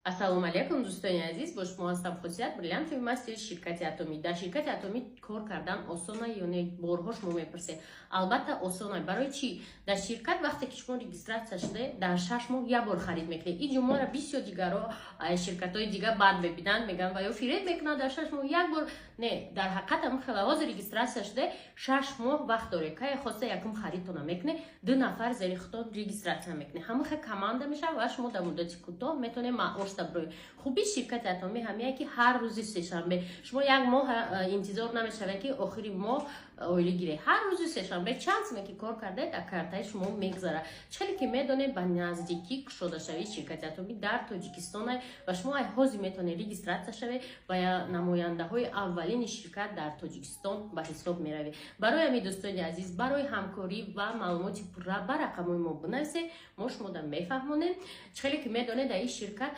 Ассалому алайкум, дӯстони азиз! Бо шумо ҳастам Хосият, бриллиантовый мастери ширкати Атомӣ. Дар ширкати Атомӣ кор кардан осона ё не? Борҳо шумо мепурсед. Албатта, осона. Барои чӣ? Дар ширкат вақте ки шумо регистрация шуда, дар 6 моҳ як бор харид мекунед. Ин ҷумларо бисёр дигаро, ширкатҳои дига бад мебинанд, мегӯянд, ва ё фиреб мекунанд, дар 6 моҳ як бор. Не, дар ҳақиқат ҳамин хела. Ҳозир регистрация шуда, 6 моҳ вақт доред. Кае хоста, якум харидтона мекунед, ду нафар зери худтон регистрация мекунед, ҳамин хел команда мешавад ва шумо дар муддати кӯтоҳ метавонед маош бароед. Хубии ширкати Атомӣ ҳамия, ки ҳар рӯзи сешанбе шумо як моҳ интизор намешавед, ки охири моҳ оилӣ гиред. Ҳар рӯзи сешанбе чанд суме ки кор кардаед, дар картаи шумо мегзарад. Чӣ хеле ки медонед, ба наздикӣ кушодашавии ширкати Атомӣ дар Тоҷикистон ва шумо ай ҳозир метавонед регистрация шавед ва намояндаҳои аввалини ширкат дар Тоҷикистон ба ҳисоб меравед. Барои ҳамин, дӯстони азиз, барои ҳамкорӣ ва маълумоти пурра ба рақамҳои мо бинависед, мо шумода мефаҳмонем. Чӣ хеле ки медонед, дар ин ширкат